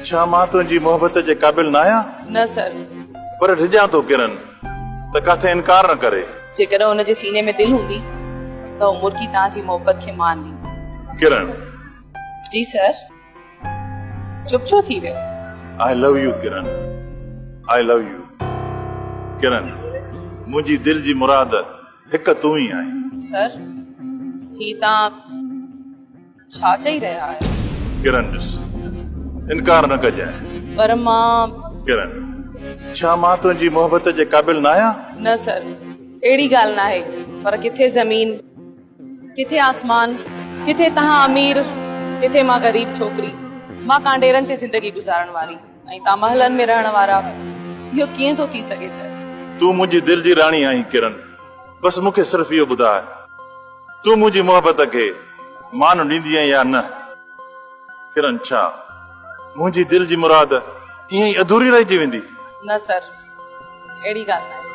ڇا مان تنهنجي محبت جي قابل ناهيان؟ نه سر. پر ڊڄان ٿو ڪرن ته ڪاٿي انڪار نه ڪري. جيڪڏهن هن جي سيني ۾ دل هوندي ته هو مرڪي توهان جي محبت کي مان ڏيندو. ڪرن. جي سر. چپ ڇو ٿي ويو؟ I love you Kiran. I love you Kiran. منهنجي دل جي مراد هڪ تون ئي آهين. سر هي توهان ڇا چئي رهيا آهيو؟ ڪرن ڏس انڪار نه ڪجانء. پر مان. ڪرن ڇا مان تنهنجي محبت جي قابل ناهيان؟ نه سر اهڙي ڳالهه ناهي پر ڪٿي زمين ڪٿي آسمان ڪٿي توهان امير ڪٿي مان غريب ڇوڪري مان ڪانڊيرن تي زندگي گذارڻ واري ۽ توهان محلن ۾ رهڻ وارا اهو ڪيئن ٿو ٿي سگهي سر؟ تون منهنجي دل جي راڻي آهين ڪرن بس مون کي صرف اهو ٻڌاء تون منهنجي محبت کي مان ڏيندينء يا نه؟ ڪرن ڇا منهنجي دل جي مراد ائين ئي اڌوري رهجي ويندي؟ نه سر اهڙي ڳالهه ناهي.